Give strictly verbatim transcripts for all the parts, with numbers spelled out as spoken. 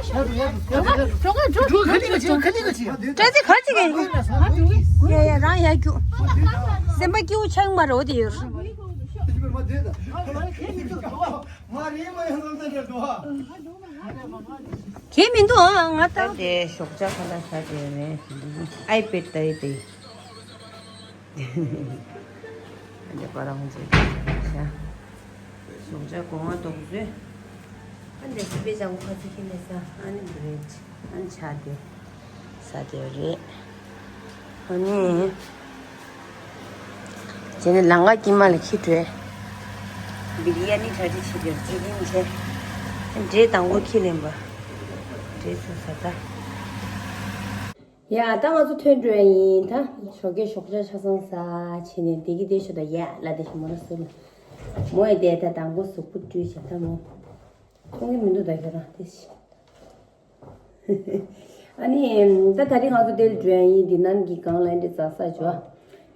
ཁ་ལི་ཁ་ཆེ། ཁ་ལི་ཁ་ཆེ། ཏྲེ་ཙི་ག་ཅིག་གི། ཡ་ཡ་རང་ཡ་རྒྱུ། སེམས་པ་སྐྱིད་པོ་ཆགས་མ་རེད་འོ་དེ་ཡོད། གལ་མི་འདུག་ཨ་ང་ད། དེ་ཞོགས་ཇ་ཁ་ལག་ཟ་དེ་ནས་ཨའི་པེ་ཌི་ལྟ་ཡི་དེ། འདི་པ་རང་ཚོའི་ཞོགས་ཇ་གོང་མ་དོག་བཟོས། ཨ་འདི་སི་པེ་ཇ་གོ་ཁ་ཚི་ཁི་ནས་ས། ཨ་ནི་བྷི་རེཌ། ཨ་ནི་ཇ་དེ་ཟ་དེ་རེད། ཨ་ནི། དེ་ནས་ལམ་ཁ་དཀྱིལ་མ་ལ་འཁྱེར་འགྲོ། བི་རི་ཡ་ནི་གྲ་སྒྲིག་བྱེད་དུས་ཅི་ཡིན་བྱས། འབྲས་དང་པོ་ཁྱི་ལེན་པ། འབྲས་ཚོ་ཟ་ད། ཡ་ད་ང་ཚོ་ཐོན་འགྲོ་ཡ་ཡིན་ད། ཞོགས་ཀས་ཞོགས་ཇ་ཆ་ཚང་ཟ་བྱས་ནས་བསྡད་ཀྱི་བསྡད་ཤོག་ད། ཡ་ལ་དེ་ཞིག་མོ་ར་སུ་ལ། མོ་ཡི་དེ་ད་དང་པོ་གཟུགས་པོ་བཀྲུས་བྱས་ད་མོ། མཐོང་གི་མི་འདུག་ད་ཁྱོད་རང་དེ་ཞིག་ཨ་ནི། ད་ད་རེས་ང་ཚོ་དེར་འགྲོ་ཡ་ཡིན། འདི་ནང་གི་སྒང་ལ་འདི་ཛ་ས་ཇོ།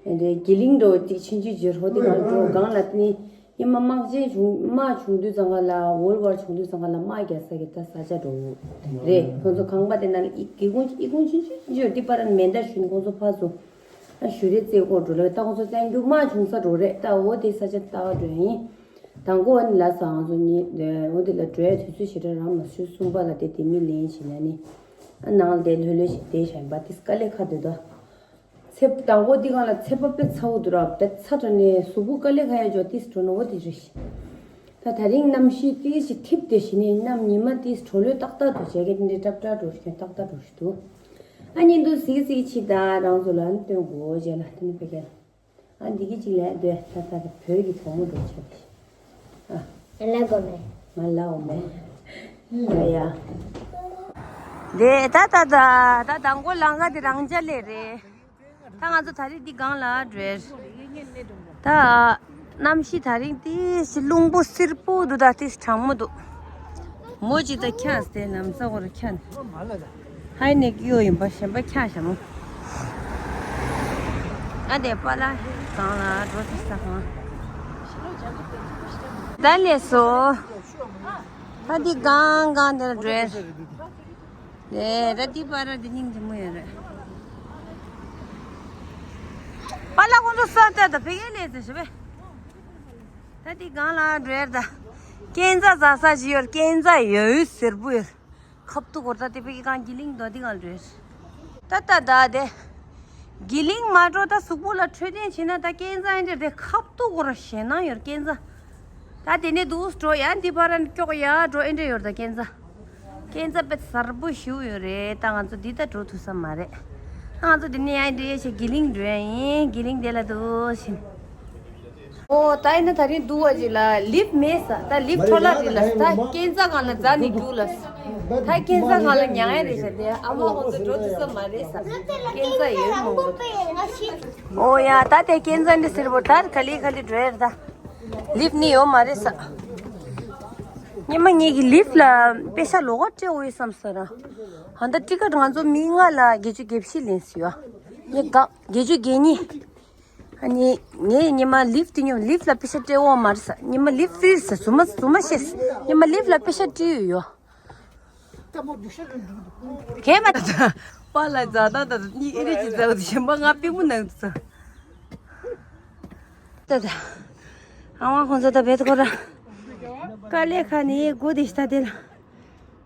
འདི་གི་ལིང་འགྲོ་ཅིག་ཕྱིན་ཆུ་འཇུར་ཧོ་དེ་ང་འགྲོ་སྒང་ལ་དེ་ནི། ཉི་མ་དམག་ཆེན་བྱུང་དམག་བྱུང་དུས་ཙང་ག་ལ་ཝོལ་ཝར་བྱུང་དུས་ཙང་ག་ལ་དམག་རྒྱག་ས་གི་ད་ས་ཆ་འགྲོ་རེད། ཁོང་ཚོ་ཁང་པ་དེ་ནང་ལ་ཨི་གི་ཀུང་ཨི་ཀུང་ཆུན་ཆུན་ཆུན་འདི་པར་མེ་མདའ་ཞུན་ཁོང་ཚོ་ཕར་ཚུར། ཨ་ཞུ་རེ་རྩེ་སྐོར་འགྲོ་ལ་ད་ཁོང་ཚོ་བཙན་རྒྱུག་དམག་བྱུང་ས་འགྲོ་རེད། ད་འོ་དེ་ས་ཆ་ལྟ་ག་འགྲོ་ཡིན། དང་པོ་ཨ་ནི་ལ་སང་ཚོ་གཉིས་འོ་དེ་ལ་འགྲོ་ཡ་དུས་ཚོད་ཞེ་དྲག་རང་མ་ཞུ་གསུམ་པ་ལ་དེ་དེ་མི་ལེན་བྱེད་ན་ནི། ཨ་ནང་ལ་དེ་ལྷོད་ལྷོད་ཞིག་བསྡད་བཞག་ཡིན་པ་དེ་དཀའ་ལས་ཁག་འདུག་ད། ཚེ་དང་པོ་འདི་གང་ལ་ཚེ་པ་དཔེ་ཚ་བོ་འདུག་ར། དཔེ་ཚ་དྲགས་ནས་གཟུགས་པོ་དཀའ་ལས་ཁག་ཡ་འཇོག་ཏིས་འགྲོ་ན་འོ་དེ་རེད། ད་ད་རིང་གནམ་གཤིས་ཏིས་ཞིག་འཐིབས་ཏེ་ཞི་ནས་གནམ་ཉི་མ་ཏིས་དྲོ་ལོས་ཏག་ཏག་འདུག་བྱས་ཀྱི་འདི་ཏག་ཏག་འགྲོ་ཞིག་ཏག་ཏག་འགྲོ་ཞིག་འདུག་ཨ་ཉིན་འདུག་སིག་སིག་ཕྱི་ད་རང་ཚོ་ལ་སྟོན་དགོས་བྱས་ལ་དེ་ནི་དཔེ་ཀྱང་ཨ་འདི་གི་ཅིག་ལས་འདོད་ད་ད་བོད་ཀྱི་གྲོགས་མོ་འགྲོ་བྱས་ཏེ་ཨ། ང་ལ་གོ་མེད། ང་ལ་འོ་མེད། ཡ་ཡ། དེ་ད་ད་ད་ད་དང་པོ་ལམ་ཁ་དེ་རང་འཇགས་ལས་རེད། ད་ང་ཚོ་ད་རེས་འདི་སྒང་ལ་འགྲོ། ད་གནམ་གཤིས་ད་རིང་ཏིས་ཞིག་རླུང་པོ་སིར་པོ་འདུག་ད་ཏིས་གྲང་མོ་འདུག་མོ་ཅིག་ད་འཁྱགས་ཏེ་ལམ་ས་གོ་རུ་འཁྱགས། ཧའི་ནེ་ཀི་ཡོ་ཡིན་པ་གཞན་པ་འཁྱགས་ཤ་མོ། ཨ་དེ་པ་ལ་སྒང་ལ་འགྲོ་ཏིས་ས་གང་། ད་ལས་སོ། ད་འདི་སྒང་སྒང་དེར་འགྲོ། ལས་ར་འདི་པ་ར་འདི་སྙིང་རྗེ་མོ་ཡོད་རེད། པཱ་ལགས་ཁོང་ཚོ་ས་ཏ་ད་ཕ་གིར་སླེབས་ཟེར་ཞུ་བས། ད་འདི་སྒང་ལ་འགྲོ་ཡར་ད། སྐས་འཛེག་ཟ་ས་ཞིག་ཡོད། སྐས་འཛེག་ཡོད་ཡོད་སེར་པོ་ཡོད། ཁབ་ཏུ་གོར་ད་དེ་ཕ་གི་གང་གི་ལིང་དོ་འདི་གང་འགྲོ་ཡར། ད་ད་ད་དེ། གི་ལིང་མ་འགྲོ་ད་གཟུགས་པོ་ལ་འཕྲོད་བསྟེན་བྱེད་ན་ད་སྐས་འཛེག་ཨེ་འདྲ་དེ་ཁབ་ཏུ་གོར་ཞེད་སྣང་ཡོད་སྐས་འཛེག་ད་དེ་ནས་འདུག་འགྲོ་ཡ་འདི་ཕར་ར་ཀྱོག་ཡ་འགྲོ་ཨེ་འདྲ་ཡོད་ད་སྐས་འཛེག་སྐས་འཛེག་དཔེ་གསར་པོ་ཞིག་ཡོད་རེད། ད་ང་ཚོ་འདི་ད་འགྲོ་ཐུབ་ས་མ་རེད། ད་ང་ཚོ་འདི་ནས་ཡང་འདྲེ་ཞེ་གི་ལིང་འགྲོ་ཡ་ཡིན། གི་ལིང་དེ་ལ་འདུག་ཕྱིན། ཨོ་ད་ཡིན་ན་ད་རིང་འདུག་བ་ཅིག་ལ་ལིབ་མེད་ས། ད་ལིབ་འཕྲོ་བརླག་རེད་ལ། ད་སྐས་འཛེག་སྒང་ལ་འཛེག་ནས་རྒྱུགས་ལ། ད་སྐས་འཛེག་སྒང་ལ་མྱངས་ཡ་རེད་ཤག་དེ་ཨ་མ་ཁོང་ཚོ་འགྲོ་ཐུབ་ས་མ་རེད་ས། སྐས་འཛེག་ཡོད་མང་པོ། ཨོ་ཡ་ད་དེ་སྐས་འཛེག་འདི་སེར་པོ་ད་ག་ལེ་ག་ལེ་འགྲོ་ཡ་རེད་ད། ལིབ་ནི་ཡོད་མ་རེད་ས། སྔོན་མ་ངེད་ཀྱི་ལིབ་ལ་པེ་ཤ་ལོག་སྤྲད་འོ་ཡོད་བསམ་ས་ར། ཧ་ད་ཊི་ཀེ་ཊི་ང་ཚོ་མི་ལྔ་ལ་བརྒྱད་ཅུ་གྱ་བཞི་ལེན་སྲིད་ཡོད། ངས་ག་བརྒྱད་ཅུ་གྱ་གཉིས། ཨ་ནི་ངས་སྔོན་མ་ལིབ་དེ་ཉོ་ལིབ་ལ་པེ་ཤ་སྤྲད་འོ་མ་རེད་ས། སྔོན་མ་ལིབ་ཕི་རི་ས་རྫུན་མ་རྫུན་མ་བཤད། སྔོན་མ་ལིབ་ལ་པེ་ཤ་སྤྲད་ཡོད་ཡོད། གས་མ་ད། པཱ་ལགས་མཛའ་དང་ད་གཉིས་ཨེ་རེད་ཅིག་མཛའ་བོ་དེ་གཞན་པ་ང་པུས་མོ་ནང་དུ་ཚ། ད་ད། ཨ་མ་ཁོང་ཚོ་ད་བེད་ཁོ་ར། དཀའ་ལས་ཁག་ནས་སྒོ་དེ་ཤི་ད་དེ་ལ།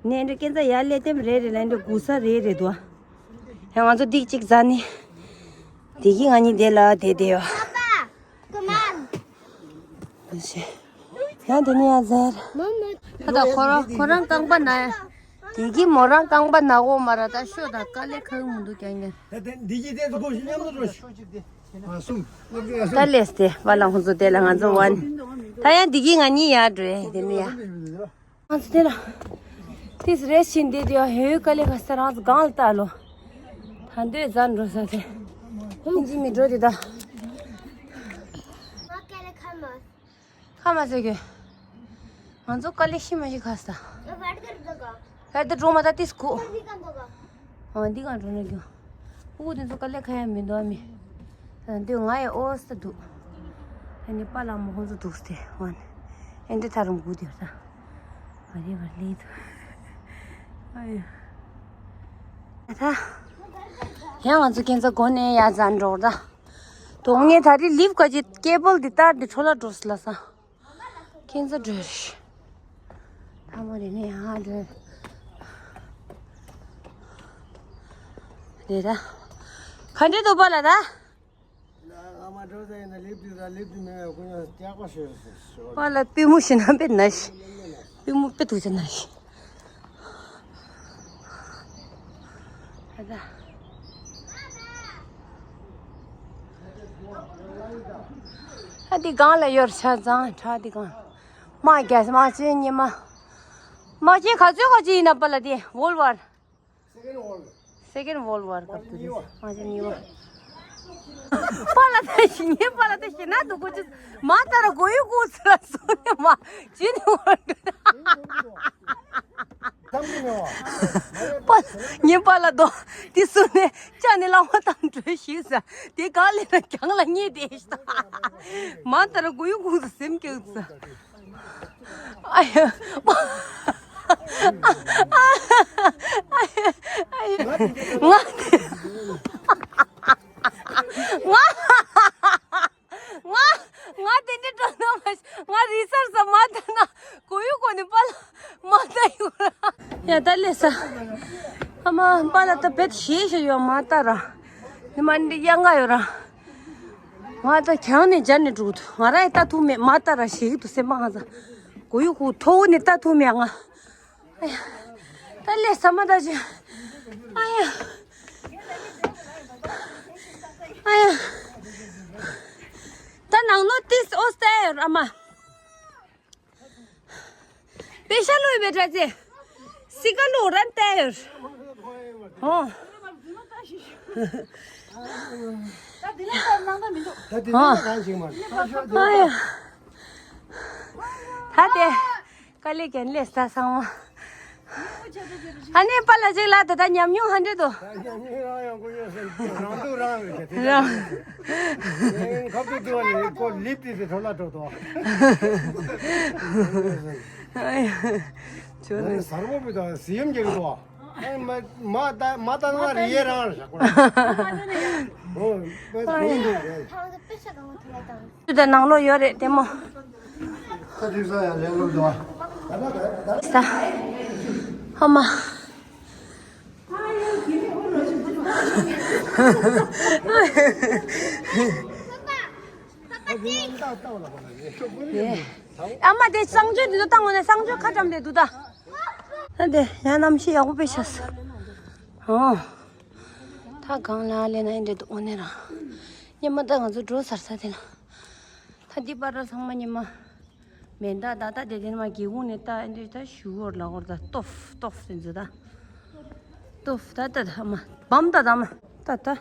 ནས་འདྲ་སྐས་འཛེག་ཡར་སླེབས་ཏེ་རེད་རེད་ལ་འདྲ་སྒུག་ས་རེད་རེད་དོ། ཧེ་ང་ཚོ་ཏིག་ཅིག་མཛའ་ནི། དེ་གི་ང་གཉིས་དེ་ལ་དེ་དེ་ཡོད། ཡང་དེ་ནས་ཡང་ཟེར། ད་ད་ཁོ་རང་ཁོ་རང་རྐང་པ་ན་ཡ། དེ་གི་མོ་རང་རྐང་པ་ན་འོ་མ་ར་ད་ཤོད་ད་དཀའ་ལས་ཁག་མི་འདུག་ཀྱང་ཀྱང་། ད་དེ་འདི་གི་དེ་ཚོ་ཁོ་ཞིག་མཉམ་དུ་འགྲོ་ཤོག་ཅིག་དེ། ང་གསུམ། ད་ལས་དེ་བ་ལ་ཁོང་ཚོ་དེ་ལ་ང་ཚོ་ཝན། ད་ཡང་དེ་གི་ང་གཉིས་ཡར་འགྲོ་ཡ་དེ་ནས་ཡ། ང་ཚོ་དེ་ལ། ཏིས་རེས་ཕྱིན་དེ་དེ་ཡ་ཧེ་ཡོད་དཀའ་ལས་ཁག་ས་རང་ཚོ་སྒང་ལ་ལྟ་ལོ། ད་འདོད་ཛ་འགྲོ་ས་དེ། ཨིན་ཇི་མི་འགྲོ་དེ་ད། ཁ་མ་ཟེར་གི། ང་ཚོ་དཀའ་ལས་ཤི་མ་ཤི་ཁ་ས། ད་འགྲོ་མ་ད་ཏིས་གོ། ཨ་འདི་གང་འགྲོ་ན་རྒྱུ། ཕྲུ་གུ་དེ་ཚོ་དཀའ་ལས་ཁ་ཡ་མི་འདུག་ཨ་མི། ད་འདི་ང་ཡི་ཨོ་སི་ད་འདུག་ཨ་ནི་པཱ་ལགས་མོ་ཁོང་ཚོ་འདུག་སྟེ་ཝན། ཨེ་འདི་ཐ་རུང་གུ་དེ་ད། ཨ་རེ་བར་ལེ་ཚོ། ཨ་ཡ། ད་ཡང་ང་ཚོ་ཁྱེད་ཚོ་སྒོ་ནས་ཡར་འཛེགས་འགྲོ་ད། དོ་ངས་ད་རེས་ལིབ་ག་ཅི་ཀེ་བལ་འདི་ལྟར་འདི་འཕྲོ་ལ་འགྲོ་སི་ལ་ས། ཁྱེད་ཚོ་འགྲོ་རེད། ད་མོ་རེ་ནས་ཡང་འགྲོ། རེད་ད། ག་འདྲས་འདུག་པ་ལ་ད། ལ་ང་མ་འགྲོ་ས་ཡིན་ན་ལིབ་འདི་ད་ལིབ་འདི་མེད་པའི་ཀུན་ཡང་སྐྱག་པ་ཤོར་སོང་། པ་ལ་པུས་མོ་ཞིག་ན་པེ་ན་ཤི། པུས་མོ་པེ་ཐུག་ཅེ་ན་ཤི། ཨ་འདི་སྒང་ལ་ཡོད་ཆ་ཚང་ཁྲ་འདི་སྒང་། མ་རྒྱལ་མ་ཅན་ཉི་མ། མ་ཅན་ག་ཚོད་ག་ཅི་ཡིན་ན་པ་ལ་དེ་ཝོལ་ཝར། Second World War སྐབས་དུ་དེ་མ་ཅན་ཉི་མ། པ་ལ་དེ་ཞིག་ཉེ་པ་ལ་དེ་ཞིག་ན་དུ་གོ་ཅི། མ་ལྟར་གོ་ཡུ་གོ་ཚུ་ལ་སོ་ནི་མ་ཅན་ཝོལ། པ་ཉིན་པ་ལ་དོ། དེ་སུ་ནས་ཅག་ནས་བླ་མ་དང་འགྲོས་ཤིག་ཟ། དེ་ག་ལས་ན་གྱང་ལ་ཉེ་དེ་ཤི་ད། མ་ལྟར་གུ་ཡུ་གུ་སུ་སེམས་སྐྱེ་ཟ། ཨ་ཡ། ཨ་ཡ། ང་དེ། ང་། ང་ང་དེ་འདྲ་འགྲོ་ན་མ་ཤི། ང་རི་སར་ས་མ་ད་ན་གོ་ཡུ་གོ་ནི་པ་ལ་མ་ད་ཡུ་ར། ཡ་ད་ལེ་ས། ཨ་མ་པ་ལ་ད་བེད་ཤེས་ཤེས་ཡོད་མ་ད་ར། ནི་མ་འདི་ཡ་ང་ཡོད་ར། ང་ད་གྱང་ནས་འཇར་ནས་འགྲོ་གི་འདུག་ང་ར་ཡི་ད་ཐུག་མེད་མ་ད་ར་ཤེས་གི་འདུག་སེམས་པ་ང་ཚ། གོ་ཡུ་གོ་མཐོ་བོ་ནི་ད་ཐུག་མེད་ང་། ཨ་ཡ། ད་ལས་ས་མ་ད་ཅི། ཨ་ཡ། ཨ་ཡ། ད་ནང་ལོ་ཏིས་ཨོ་སྟེ་ཨ་མ། པེ་ཤ་ལོ་ཡི་བེ་ཏྲ་ཙེ། སི་ཀ་ལོ་རན་ཏེ་ཡོད། ཧོ། ད་དེ་ནས་ད་ནང་ད་མི་འདུག་ད་དེ་ནས་གང་ཞིག་མ་རེད། ཨ་ཡ། ད་དེ། དཀའ་ལས་ཀྱང་ལས་ས་སང་བ། ཨ་ནེ་པ་ལ་ཅིག་ལ་ད་ད་ཉམས་མྱོང་ཧ་འདྲེ་དོ། ད་ཉམས་མྱོང་རང་ཡང་ཀུ་ཡོད་སེམས་རང་སྡུག་རང་རེད་དེ། རང་། ཁབ་ཏུ་ཏུ་བ་ནི་ཀོ་ལིབ་ཏི་སི་ཐོ་ལ་ཏོ་ཏོ། ཨ་ཡ། ཅོ་ནི། གཟར་པོ་མི་དང་ཟི་ཡམ་རྒྱག་གི་ཏོ། ཨ་མ་མ་ད་མ་ད་ང་རི་ཡེ་རང་རེད་ཤག་ཀོ་ལ། ཨོ་པེ་ཨ་ཡ། ད་ད་ནང་ལོ་ཡོད་རེད་ལྟད་མོ། ཁ་ཐུག་ས་ཡང་ལེན་ལོ་འདུག་ཨ། ས། ཧ་མ། ཨ་མ་དེ་གསང་སྤྱོད་དེ་ཚོ་བཏང་བ་ནས་གསང་སྤྱོད་ཁ་བཀྲམ་དེ་འདུག་ད། ཨ་དེ་ཡང་གནམ་གཤིས་ཡག་པོ་དཔེ་ཤ་ས། ཨོ། ད་གང་ལ་ལས་ན་ཨེ་འདྲེ་འདུག་འོ་ནས་རང་། ཉི་མ་ད་ང་ཚོ་འགྲོ་ཚར་ས་དེ་ན། ད་འདི་པར་ཚང་མ་ཉི་མ། མེ་མདའ་ད་ད་དེ་དེ་ནི་མ་སྒེའུ་ཁུང་ནས་ད་ཨེ་འདྲེ་ད་ཞུ་བོར་ལ་བོར་ད་ལྟོབ་ལྟོབ་ཟེར་ཚོད་ད། ལྟོབ་ད་ད་ད་མ་བམ་ད་ད་མ་ད་ད།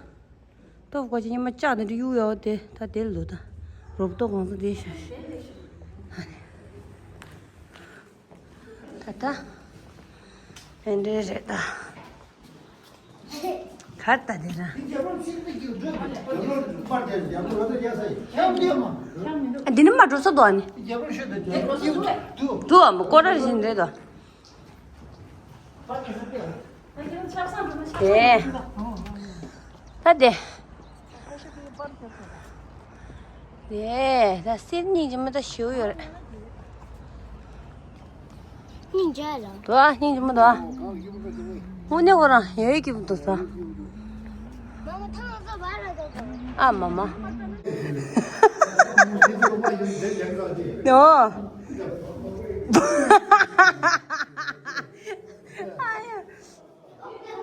ལྟོབ་གོ་ཅི་ཉི་མ་ལྕགས་དེ་འདྲེ་གཡུག་ཡོད་དེ་ད་དེ་ལོ་ད། རོབ་ལྟོབ་གང་ཚོ་དེ་ཤ་ཤ། ད་ད། ཨེ་འདྲེ་རེད་ད། གར་ལྟ་དེ་ར། ཨ་འདི་ནི་མ་འགྲོ་ས་འདུག་ཨ་ནི། འདུག་ཨ་མ་ཀོ་ར་བཞིན་རེད་དོ། དེ། ད་དེ། ནས་ད་གསེར་སྙིང་རྗེ་མོ་ད་ཞེ་པོ་ཡོད་རེད། སྙིང་རྗེ་ལ། དོ་ཨ་སྙིང་རྗེ་མོ་དོ་ཨ། དངོས་གནས་ཁོ་རང་ཡོད་ཡོད་སྐྱིད་པོ་འདུག་ས། ཨ་མ་མ། དོ།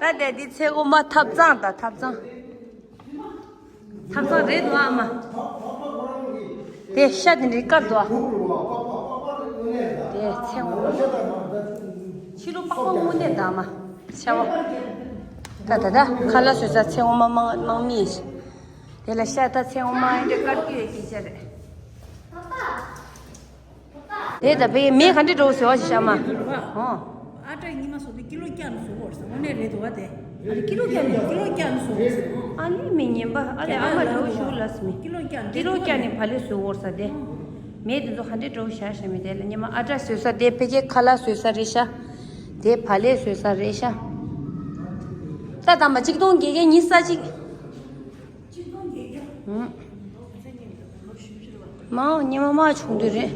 ད་དེ་འདི་ཚེ་འོ་མ་ཐབ་ཚང་དང་ཐབ་ཚང་། ཐབ་ཚང་རེད་འདུག་ཨ་མ། དེ་ཤ་དེ་འདྲའི་དཀར་འདུག་ཨ། དེ་ཚེ་འོ་མ། ཕྱི་ལོ་པགས་པ་དངོས་གནས་དང་མ། ཤ་བ། ད་ད་ད་ཁ་ལག་བཟོས་ཚར་ཚེ་འོ་མ་དམག་དམག་མི་ཡིན། དེ་ལ་ཤ་ད་ཚེ་འོ་མ་ཨེ་འདྲ་དཀར་སྐྱེས་སྐྱེས་ཤ་རེད། དེ་ད་བའི་མི་ག་འདྲ་འགྲོ་ཟེར་བ་ཞིག་བྱ་མ། ཨོ། ཨ་ཏྲ་ཉི་མ་སོ་དེ་ཀི་ལོ་བརྒྱ་ནས་བཟོ་བར་ཟེར་འོ་ནས་རེད་འདུག་བ་དེ། ཨ་ནི་ཀི་ལོ་བརྒྱ་ནས་ཀི་ལོ་བརྒྱ་ནས་བཟོ་བར་ཟེར། ཨ་ནི་མི་ཉན་པ་ཨ་ལས་ཨ་མ་འགྲོ་ཞུ་ལ་སི་མི། ཀི་ལོ་བརྒྱ་ནས་ཀི་ལོ་བརྒྱ་ནས་བ་ལས་བཟོ་བར་ཟེར་དེ། མི་དེ་ཚོ་ག་འདྲ་འགྲོ་བྱ་བྱ་མི་དེ་ལ་ཉི་མ་ཨ་ཏྲ་བཟོས་ས་དེ་ཕ་གིའི་ཁ་ལག་བཟོས་ས་རེད་ཤག་དེ་བག་ལེབ་བཟོས་ས་རེད་ཤག་ད་དམ་པ་གཅིག་སྟོང་བརྒྱད་བརྒྱ་ཉི་ཤུ་རྩ་གཅིག་ཧུམ། མའོ་ཉི་མ་མ་ཆུང་དུས་རེད།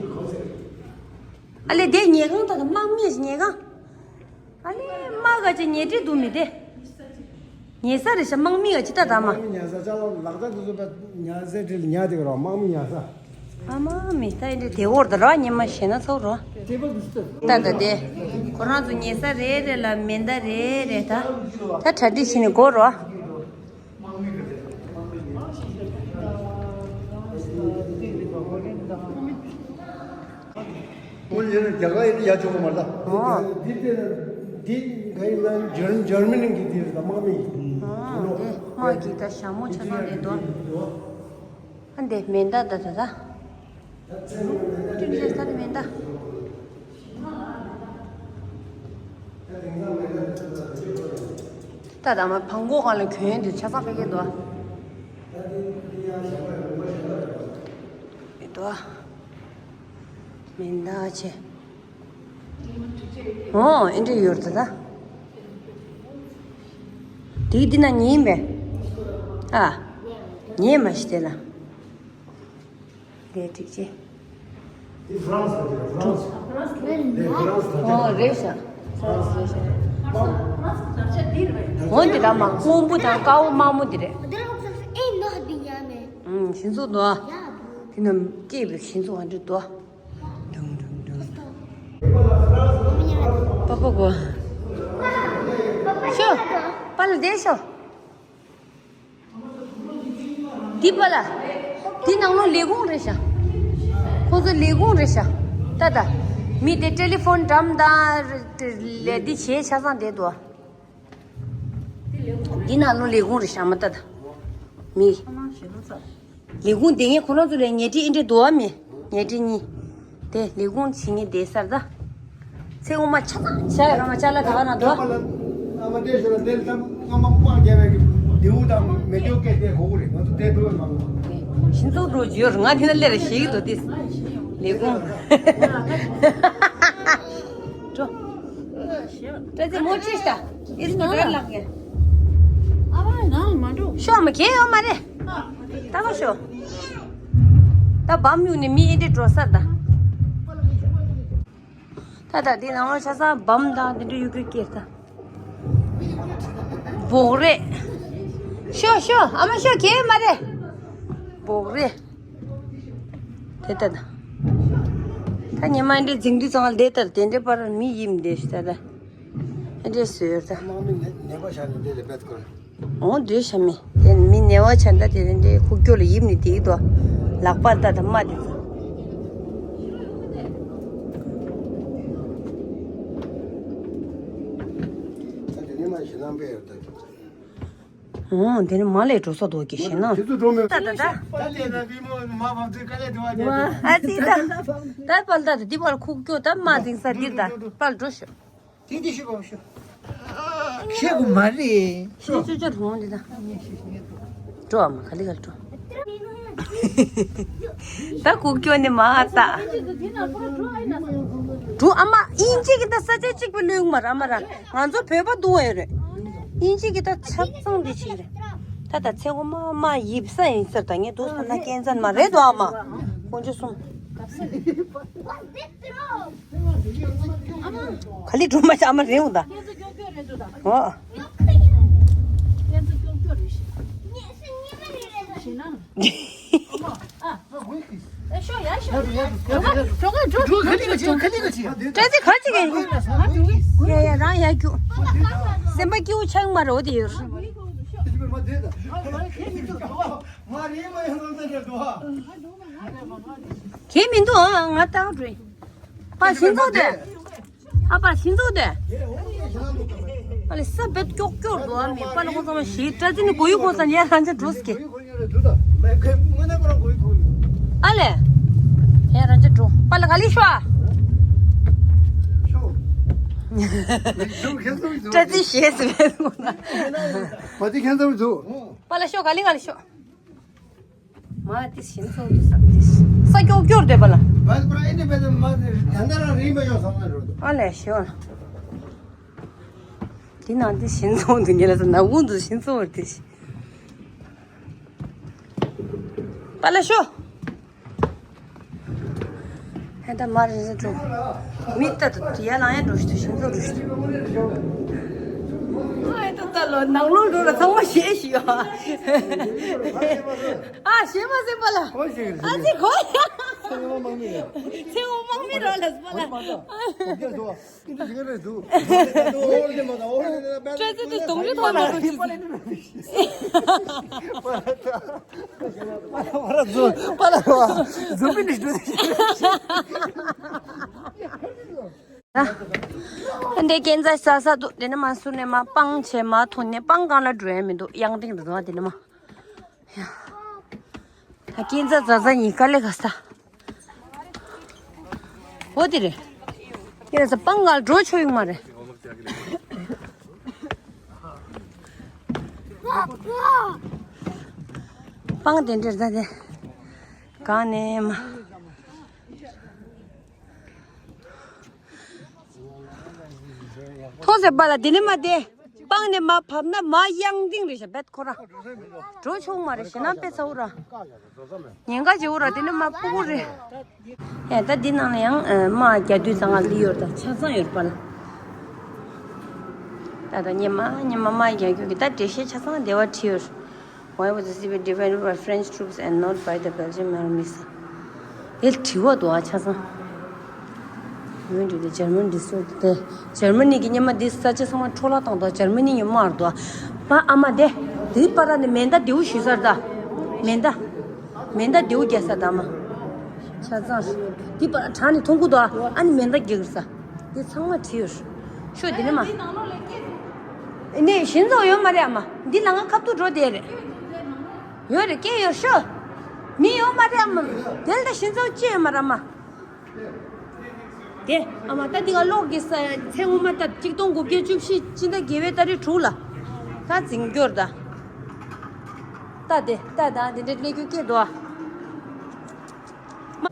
ཨ་ལེ་དེ་ཉལ་ཁང་ད་དམག་མིའི་ཉལ་ཁང་། ཨ་ལེ་མ་ག་ཅི་ཉལ་ཁྲི་འདུག་མི་དེ། ཉལ་ས་རེད་ཤག་དམག་མི་ག་ཅི་ད་དམ་མ། དམག་མི་ཉལ་ས་ཅ་ལག་ལག་ད་དུ་སུ་པ་ཉལ་ས་དྲིལ་ཉལ་དེ་ག་རོ་དམག་མི་ཉལ་ས། ཨ་མ་མི་ད་ཨེ་འདྲ་དེ་འོར་ད་ར་ཉི་མ་ཞེ་ན་ཚོགས་རོ། ད་ད་དེ། ཁོ་རང་ཚོ་ཉལ་ས་རེད་རེད་ལ་མེ་མདའ་རེད་རེད་ད། ད་གྲ་སྒྲིག་བྱས་ནས་འགོར་རོ། ཁོ་ཡིན་ན་རྒྱ་གར་ཡིན་ན་ཡ་ཆོག་གི་མ་རེད་ད། འོ། འདི་དེ་ན་འདི་ག་ཡིན་ན་འཇར་འཇར་མ་ནི་གི་དེ་རེད་ད་དམག་མི་ཡིན། འོ་དེ་དམག་གི་ད་ཞྭ་མོ་ཆ་ཚང་རེད་དོ། ཨ་འདི་མེ་མདའ་ད་ད་ད། ཀྲིན་ཅེས་ད་དེ་མེ་མདའ། ད་ད་མ་བང་གོ་གང་ལ་གྱོན་ཡོད་དུས་ཆ་ཚང་ཕ་གི་འདུག་ཨ། མི་འདུག་ཨ། མེ་མདའ་ཆེ། ཨོ་ཨེ་འདྲ་ཡོད་རེད་ད། དེ་འདི་ན་ཉིན་མེད། ཨ། ཉིན་མ་ཤི་དེ་ལ། དེ་འགྲིག་ཅེ། འདི་ཧྥ་རན་སི་རེད། ཧྥ་རན་སི། འདི་ཧྥ་རན་སི་ད་ཆ། ཨོ་རེད་ཤག་ཧྥ་རན་སི་རེད་ཤག་འོ་འདི་ར་མ་སྔོན་པོ་དང་དཀར་པོ་དམར་མོ་འདི་རེད། ཨུམ་ཞིང་ཚུགས་འདུག་ཨ། དེ་རྣམས་སྐྱེས་པའི་ཞིང་ཚུགས་ཨ་འདྲ་འདུག་ཨ། དུང་དུང་དུང་། པ་པ་གོ་ཤོ། པ་ལ་བསྡད་ཤོ། འདི་པ་ལ། འདི་ནང་ལོགས་ལས་ཁུངས་རེད་ཤག་ཁོ་ཚོ་ལས་ཁུངས་རེད་ཤག་ད་ད། མི་དེ་ཊེ་ལི་ཕོན་འགྲམ་དང་ལས་འདི་བྱས་ཆ་ཚང་བསྡད་འདུག་ཨ། འདི་ནང་ལོགས་ལས་ཁུངས་རེད་ཤག་མ་ད་ད། མི། ལས་ཁུངས་དེ་ངས་ཁོ་རང་ཚོ་ལ་ཉལ་ཁྲི་ཨེ་འདྲ་འདུག་ཨ་མི། ཉལ་ཁྲི་གཉིས། དེ་ལས་ཁུངས་བྱེད་མཁན་དེ་སར་ད། ཚེ་དབུ་མ་ཆ་ཚང་བྱ་ཡ་རང་ལ་ཅ་ལག་ད་ག་ན་འདུག་ཨ། ཨ་མ་དེ་ཞོར་དེ་ལ་ད་ཨ་མ་པང་རྒྱབ་པའི་རྡེའུ་དང་མེ་སྒྱོགས་སྐད་དེ་གོ་གི་རེད། ང་ཚོ་དེ་འགྲོ་བའི་མ་གོ། ཞིང་ཚོགས་འགྲོ་རྒྱུ་ཡོད་རེད། ང་དེ་ན་སླེབས་རེ་ཞིག་འགྲོ་དེ། ལས་ཁུངས། འགྲོ། བཀྲ་ཤིས་མོ་ཅིས་ད། ཨིས་མ་ར་ལག་གི། ཨ་བ་ནང་མ་འགྲོ། ཤོག་མ་གས་ཡོད་མ་རེད། ད་ག་ཤོག་ད་བམ་ཡུག་ནས་མི་ཨེ་འདྲ་འགྲོ་ས་ད། ད་ད་འདི་ནང་ལོགས་ཆ་ཚང་བམ་དང་དེ་འདྲ་ཡོད་གི་སྐྱེར་ད། བོག་རེད། ཤོ་ཤོ་ཨ་མ་ཤོ་གས་མ་རེད། བོག་རེད། དེ་ལྟ་ན། ད་ཉི་མ་འདི་འཛིང་དུས་ཚང་ལ་དེ་ལྟར་དེ་འདྲའི་པར་མི་ཡིབ་འདི་ཞིག་ད་ད། ཨེ་འདྲས་བཟོས་ད། དམག་མི་ནད་པ་ཤར་ནས་འདི་ལས་བེད་ཁོ། འོང་འདྲེ་ཤ་མི། དེ་མི་ནད་པ་ཆ་འདྲ་དེ་རིང་འདྲེ་ཁུག་ཀྱོག་ལ་ཡིབ་ནས་དེའི་དོ། ལག་པར་ལྟ་དང་རྨ་དེ་ཚོ། ད་དེ་ནས་མ་ཞེ་ནང་པས་ཡོད་ད། འོང་དེ་ནས་མ་ལས་འགྲོ་ས་དོ་གི་ཞེ་ན། དེ་ཚོ་འགྲོ་མེད། ད་ད་ད། ད་དེ་ན་བི་མོ་མ་བབ་ཚེ་དཀའ་ལས་དུ་བ་དེ། ཨ་ཙི་ད། ད་པར་ལྟ་དེ་འདི་པར་ཁུག་ཀྱོག་ད་རྨ་འཛིང་ས་འདིར་ད་པར་འགྲོ་ཤོག་དེ་འདི་ཤི་བ་ཤི། ཤེས་དགོས་མ་རེད། ཤི་ཅོ་ཅོ་རུང་འདི་ད། འགྲོ་ཨ་མ་ག་ལི་ག་ལི་འགྲོ། ད་ཁུག་ཀྱོག་ནི་མ་ད། འགྲོ་ཨ་མ་ཨིན་ཇི་གི་ད་ས་ཆ་གཅིག་པུ་ལོས་མ་ར་མ་ར། ང་ཚོ་བོད་པ་འདུག་ཨེ་རེད། ཨིན་ཇི་གི་ད་ཆ་ཚང་འདི་ཆི་རེད། ད་ད་ཚེ་གོ་མ་མ་ཡིབ་ས་ཡིན་ཟེར་ད་ངས་འདུག་ས་ན་སྐྱེན་ཚན་མ་རེད་དོ་ཨ་མ། དཀོན་མཆོག་གསུམ། ག་ལེ་འགྲོ་མ་ཤ་ཨ་མ་རེད་འོང་ད། ཨོ། བཀྲ་ཤིས་ག་ཅིག་གི། ཡ་ཡ་རང་ཡ་རྒྱུ། སེམས་པ་སྐྱིད་པོ་ཆགས་མ་རེད་འོ་དེ་ཡོད། གལ་མི་འདུག་ཨ་ང་ལྟ་བུ་འགྲོ་ཡིན། པ་ཤིང་ཚོགས་དེ། ཨ་པ་ཤིང་ཚོགས་དེ། ཨ་ལེ་ས་བེད་ཀྱོག་ཀྱོག་འགྲོ་ཨ་མི་པ་ལ་ཁོང་ཚང་མ་ཞིག་སྤྲ་ཚིན་གོ་ཡུ་ཁོང་ཚང་ཡ་རང་ཅག་འགྲོ་སྐྱེ། ཨ་ལེ། ཡ་རང་ཅག་འགྲོ་པ་ལ་ག་ལི་ཤོ་ཨ། སྤྲ་ཚིན་ཞེས་ཟེར་བས་ཁོང་ཚང་། པ་ལ་ཤོ་ག་ལི་ག་ལི་ཤོ། མ་དེ་ཤིང་ཚོགས་དུ་ས་དེ་ས་ཀྱོག་ཀྱོག་དེ་པ་ལ། ཨ་ལས་ཤོ། དེ་ནང་དེ་ཤིང་ཚོང་དུ་ཉེ་ལ་ས་ནག་ཁུང་དུ་ཤིང་ཚོང་བར་དེ་ཤི། པ་ལ་ཤོ། ཧེ་ད་མ་རེད་རེད་འགྲོ། མི་ལྟ་དུ་དེ་ཡ་ལང་ཡ་འགྲོ་ཤི་དུ་ཤིང་ཚོང་འགྲོ་ཤི་དུ། ཨ་ད་ད་ལོ་ནང་ལོགས་འགྲོ་ལ་ཚང་མ་ཤེས་ཤི་ཡོ། ཨ་ཤེས་མ་ཟིན་པ་ལ། ཨ་ཙི་གོ་ཡ། ཚེ་འོ་མང་མི་རོ་ལ་སྤ་ལ། ཨ་ཅི་ག་རེ་འདུག་ཨོ་ལེ་མ་ད་ཨོ་ལེ་ད་པ་ལེ། ཅ་ཙི་ཏི་དོང་རི་ཐོག་ལ་རུ་ཅི་ཟི། པ་ལ་པ་ལ་ཟུ་པ་ལ་རུ་ཟུ་པི་ནི་ཞུ། འདི་ཀན་ཛ་ས་ས་འདུག་དེ་ནི་མ་སུ་ནས་མ་སྤང་བྱས་མ་ཐོན་ནས་སྤང་གང་ལ་འགྲོ་ཡ་མི་འདུག་ཡང་ཏིང་འདུག་དེ་ནི་མ། ད་ཀན་ཛ་ཛ་ཛ་ཉི་ཀ་ལེ་ག་ས། འོ་དེ་རེད། ཡིན་ས་སྤང་གང་འགྲོ་ཆོག་ཡོད་མ་རེད། སྤང་དེ་འདྲེར་ད་དེ། གང་ནས་མ། མཐོང་ཟེར་པ་ལ་དེ་ནས་མ་དེ། སྤང་ནས་མ་བབས་ན་མ་ཡང་ཏིང་རེད་ཤག་བེད་ཁོ་ར། འགྲོ་ཆོག་མ་རེད་ཞེ་ན་དཔེ་ཚ་བོ་ར། ཉེན་ཁ་ཆེ་བོ་ར་དེ་ནས་མ་ཕུ་གུ་རེད། ཡ་ད་འདི་ནང་ལ་ཡང་དམག་རྒྱག་དུས་ཙང་ང་ལི་ཡོད་ད་ཆ་ཚང་ཡོད་པ་ལ། ད་ད་ཉི་མ་ཉི་མ་དམག་རྒྱག་རྒྱུ་གི་ད་འགྲེལ་བཤད་ཆ་ཚང་བདེ་བ་བྲིས་ཡོད། Why was the city defended by French troops and not by the Belgian army? དེ་དྲི་བ་འདུག་ཨ་ཆ་ཚང་། When did the German destroy the Germany གི་ཉི་མ་འདི་ས་ཆ་ཚང་མ་འཕྲོ་བརླག་བཏང་འདུག Germany ཉི་མ་མར་འདུག་ཨ། པ་ཨ་མ་དེ་དེའི་པར་ནི་མེ་མདའ་རྡེའུ་ཞུས་ས་རེད་ད། མེ་མདའ། མེ་མདའ་རྡེའུ་རྒྱག་ས་ད་མ། ཆ་ཚང་། འདི་པར་དྲངས་ནས་མཐོང་གི་འདུག་ཨ། ཨ་ནི་མེ་མདའ་རྒྱག་གི་རེད་ས། འདི་ཚང་མ་བྲིས་ཡོད། ཤོད་འདི་ནི་མ། ཨེ་ནས་ཤིང་ཚོགས་ཡོད་མ་རེད་ཨ་མ། འདི་ལ་ང་ཁ་ཐུག་འགྲོ་བསྡད་རེད། ཡོད་རེད་སྐད་ཡོད་ཤོད། མི་ཡོད་མ་རེད་ཨ་མ། དེ་ལ་ད་ཤིང་ཚོགས་ཅི་ཡོད་མ་རེད་ཨ་མ། དེ་ཨ་མ་ད་འདི་ག་གློག་གི་ས་ཚེ་སྔོན་མ་ད་གཅིག་སྟོང་དགུ་བརྒྱ་བཅུ་བཞི་སྤྱི་ཟླ་བརྒྱད་པའི་ཏ་རིག་དྲུག་ལ། ད་འཛིང་སྐྱོར་ད། ད་དེ་ད་ད་འདི་འདྲ་ལས་རྒྱུ་སྐད་འདུག་ཨ།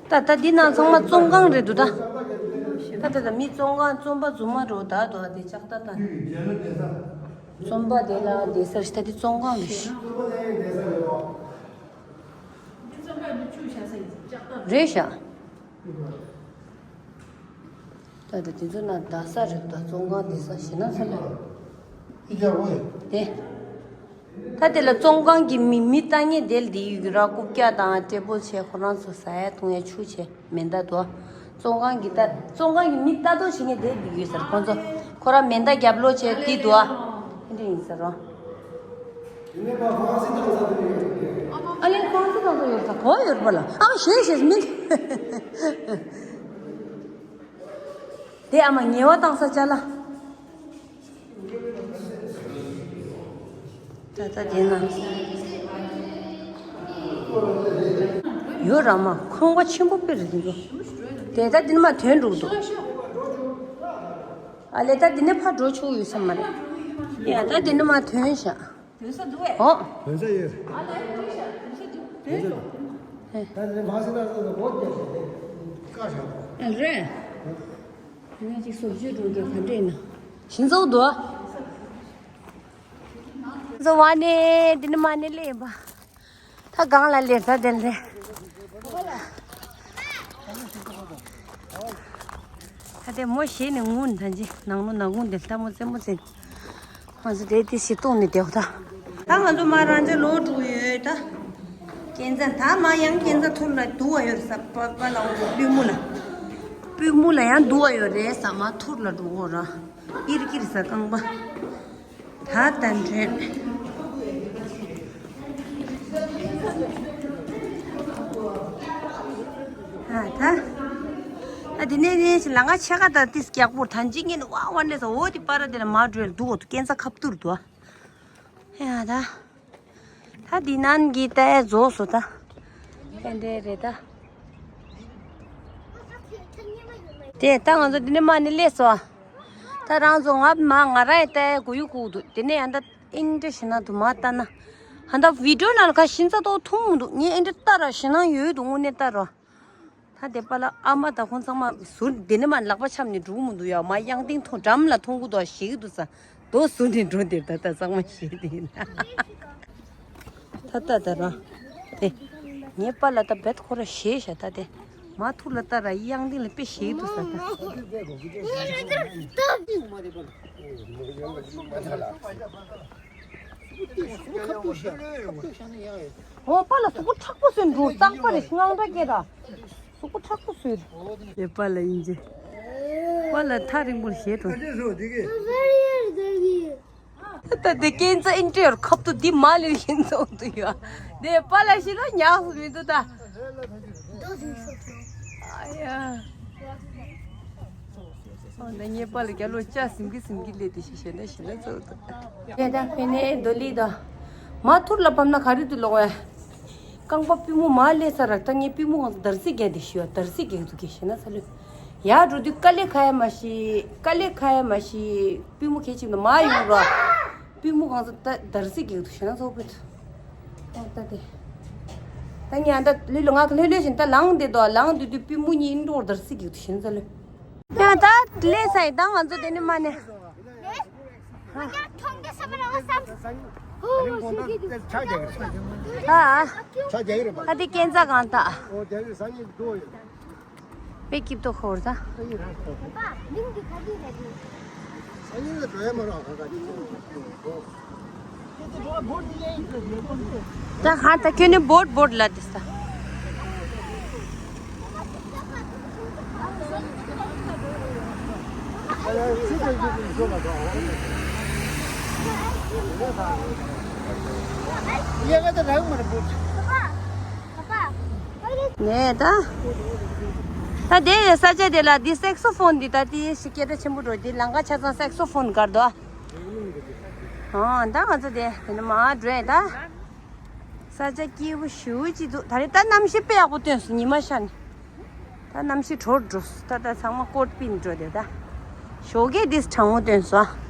ད་ད་འདི་ནང་ཚང་མ་བཙོན་ཁང་རེད་འདུག་ད། ད་ད་ད་མི་བཙོན་ཁང་བཙོན་པ་རྫུན་མ་འགྲོ་ད་འདུག་ཨ་དེ་ལྕགས་ད་ད། བཙོན་པ་དེ་ལ་བསྡད་ས་ཞིག་ད་དེ་བཙོན་ཁང་རེད་ཤག་རེད་ཤག་ད་ལྟ་དེ་ཚོ་ན་རྡ་ས་རེད་ད་བཙོན་ཁང་བསྡད་ས་ཞེ་ན་ས་ལ། ཨི་ཀྱ་ཝེ། དེ། ད་དེ་ལ་བཙོན་ཁང་གི་མི་མི་ལྟ་ངན་དེ་ལ་དེ་ཡུག་ར་རྐུབ་བཀྱག་དང་ཊེ་བལ་བྱས་ཁོ་རང་ཚོ་ཟ་ཡ་འཐུང་ཡ་ཆུ་བྱས་མེ་མདའ་དོ། བཙོན་ཁང་གི་ལྟ་བཙོན་ཁང་གི་མི་ལྟ་རྟོག་བྱེད་མཁན་དེ་ལ་དེ་ཡོད་ཟེར་ཁོ་ཚོ་ཁོ་རང་མེ་མདའ་རྒྱབ་ལོག་བྱས་དེ་དོ་ཨ། དེ་འདྲ་ཡིན་ཟེར་རོ། ཨ་ལེ་ཁོང་ཚོ་ཁོང་ཚོ་ཡོད་ས་གོ་ཡོད་པ་ལ་ཨ་ཞེས་ཞེས་མིན། དེ་ཨ་མ་ཉེ་བ་བཏང་ས་ཅ་ལ། ད་ལྟ་དེ་ན། ཡོད་ར་མ་ཁང་པ་ཆེན་པོ་དཔེ་རེད་འདུག་དེ་ད་དེ་ནི་མ་ཐོན་འགྲོ་འདུག་ཨ་ལེ་ད་དེ་ནི་ཕར་འགྲོ་ཆོག་ཡོད་ས་མ་རེད། ཡ་ད་དེ་ནི་མ་ཐོན་ཤག་དོན་ས་འདུག་ཨེ། ཨོ། དོན་ས་ཡོད། ཨ་ལ་ཡོད་དོན་ས་འདུག་དོན་ས་འདུག་ད་ནི་མ་སེ་ན་སོ་སོ་གོ་རྒྱབ་ཤག་དེ་བཀའ་ཤག་ཨ་རེད། ང་ཅིག་སོབ་ཅུ་འགྲོ་རྒྱུ་ག་འདྲ་ཡིན་ན། ཤིང་ཚོགས་འདུག་ཨ། བཟོ་བ་ནས་འདི་ནི་མ་ནི་ལེན་པ། ད་གང་ལ་ལེན་ས་དེ་ལེན། ད་དེ་མོ་ཞེས་ནས་ངུ་ནི་ད་ཅི་ནང་ལོ་ནག་ཁུང་དེ་ལྟ་མོ་རྩེ་མོ་རྩེ། ང་ཚོ་དེ་དེ་ཞིག་གཏོང་ནས་བསྡད་ད། ད་ང་ཚོ་མ་རང་ཅག་ལོ་དྲུག་ཡོད་ད། ཀན་ཛ་ད་མ་ཡང་ཀན་ཛ་ཐུར་ལ་དུ་བ་ཡོད་ས་པ་པ་ལ་འོ་པུས་མོ་ལ། པུས་མོ་ལ་ཡང་དུ་བ་ཡོད་རེད་ས་མ་ཐུར་ལ་འགྲོ་འོ་ར། ཨིར་ཀིར་ས་རྐང་པ། ད་ད་འདྲེན། ཨ་ད། ཨ་དེ་ནས་ནས་ལ་ང་ཆ་ག་ད་ཏིས་རྒྱག་པོ་ཐན་ཅི་ངན་ཝ་ཝ་ནས་ས་འོ་དེ་པ་ར་དེ་ལ་མ་འགྲོ་ལ་འདུག་འོ་དུ་ཀན་ས་ཁབ་ཏུར་འདུག་ཨ་ཡ་ད། ད་འདི་ནང་གི་ལྟ་རྫོགས་སོ་ད། ཕན་འབྲས་རེད་ད། དེ་ད་ང་ཚོ་འདི་ནས་མ་ནི་སླེབས་སོ། ད་རང་ཚོ་ང་མ་ང་རང་ཡི་ལྟ་གུ་ཡུ་གུ་འདུག་དེ་ནས་ཡང་ད་ཨིན་འདྲ་ཞིག་ན་དུ་མ་ལྟ་ན། ཧ་ད་བི་ཌིའོ་ནང་ལ་ཁ་ཤིན་ཚ་ཏོག་མཐོང་མི་འདུག་ངས་ཨིན་འདྲ་ལྟ་ར་ཞེ་ན་ཡོད་འདུག་དངོས་གནས་ལྟ་ར། ད་དེ་པ་ལ་ཨ་མ་དང་ཁོང་ཚང་མ་ཟུར་དེ་ནས་མ་ལག་པ་འཆམ་ནས་འགྲོ་གི་མི་འདུག་ཡ། མ་གཡང་སྟེང་ཐོག་འགྲམ་ལ་མཐོང་གི་འདུག་ཞེད་ཀྱི་འདུག་ས། དོ་སུ་ནི་འགྲོ་འདིར་ད་ལྟ་གཙང་མ་ཞེས་དེ་ཡིན། ད་ལྟ་ད་ར། དེ། ངའི་པཱ་ལགས་ད་བེད་ཁོ་ར་ཞེས་བྱ་ད་དེ། མ་ཐུག་ལ་ད་ར་གཡང་ཏིང་ལ་དཔེ་ཞེས་འདུག་ས་ད། ཨོ་པཱ་ལགས་གཟུགས་པོ་མཁྲེགས་པོ་བཟོས་འདུག་གཙང་པ་རེད་དངངས་སྐྲག་སྐྱེས་ར། གཟུགས་པོ་མཁྲེགས་པོ་བཟོས། དེ་པཱ་ལགས་ཡིན་གྱི། པཱ་ལགས་ཐག་རིང་པོར་བཞེས་འགྲོ། ད་དེ་སྐྱེན་རྩ་ཨིན་ཏྲེར་ཁབ་ཏུ་འདི་མ་ལུས་ཡིན་ཚོགས་འདུ་ཡོད། དེ་པཱ་ལགས་ཤི་ལ་ཉག་སུ་མི་འདུག་ད། ཨ་ཡ། ཨོ་ན་ངའི་པཱ་ལགས་རྒྱ་ལོ་ལྕགས་ཟིན་གི་ཟིན་གི་ལས་དེ་ཤི་ཤེ་ན་ཤི་ན་ཚོགས་འདུ། དེ་ད་ཕེ་ནེ་རྡོ་ལི་ད། མ་ཐུར་ལ་བབས་ན་ག་རེ་འདུག་ལོག་བས། རྐང་པ་པུས་མོ་མ་ལས་ས་རག་ད་ངའི་པུས་མོ་གང་ས་འདར་སིག་རྒྱག་དེ་ཤི་བ་འདར་སིག་རྒྱག་འདུག་གི་ཤི་ན་ཚ་ལུས། ཡར་འགྲོ་དུས་དཀའ་ལས་ཁ་ཡ་མ་ཤི། དཀའ་ལས་ཁ་ཡ་མ་ཤི། པུས་མོ་གལ་ཆེ་ན་མ་ཡོང་ར། པུས་མོ་གང་ས་ད་འདར་སིག་རྒྱག་འདུག་ཤི་ན་ཚོགས་པུས། ད་ད་དེ། ད་ཉ་ད་ལུས་ལ་ང་ལྷོད་ལྷོད་བཞིན་ད་ལངས་བསྡད་དོ་ལངས་བསྡད་དུས་པུས་མོ་གཉིས་འགྲོ་འདར་སིག་རྒྱག་འདུག་ཤི་ན་ཚ་ལུས། ཡང་ད་ལས་སའི་ད་ང་ཚོ་དེ་ནི་མ་ནས། ཧ། ད་དེ་སྐྱེན་རྩ་གང་ད། དཔེ་སྐྱིད་ཏོ་ཁོར་ད། ད་ཧ་ད་ཁྱོད་ནི་བོད་བོད་ལ་དེ་ས། ནས་ད། ད་དེ་ས་ཆ་དེ་ལ་འདི་སེག་སོ་ཕོན་འདི་ད་དེ་ཞིག་སྐད་གྲགས་ཆེན་པོ་འགྲོ་འདི་ལང་ཀ་ཆ་ཚང་སེག་སོ་ཕོན་དགར་དོ། ཨང་ད་ང་ཚོ་དེ་དེ་ནི་མ་འགྲོ་ད། ས་ཆ་སྐྱིད་པོ་ཞེ་པོ་ཅིག་འདུག་ད་རེས་ད་གནམ་གཤིས་དཔེ་ཡག་པོ་སྟོན་སོང་ཉི་མ་ཤར་ནས། ད་གནམ་གཤིས་དྲོ་འགྲོ་སོང་ད་ད་ཚང་མ་ཀོཊ་པིན་འགྲོ་དེ་ད། ཞོགས་ཀས་འདིས་གྲང་མོ་སྟོན་སོང་།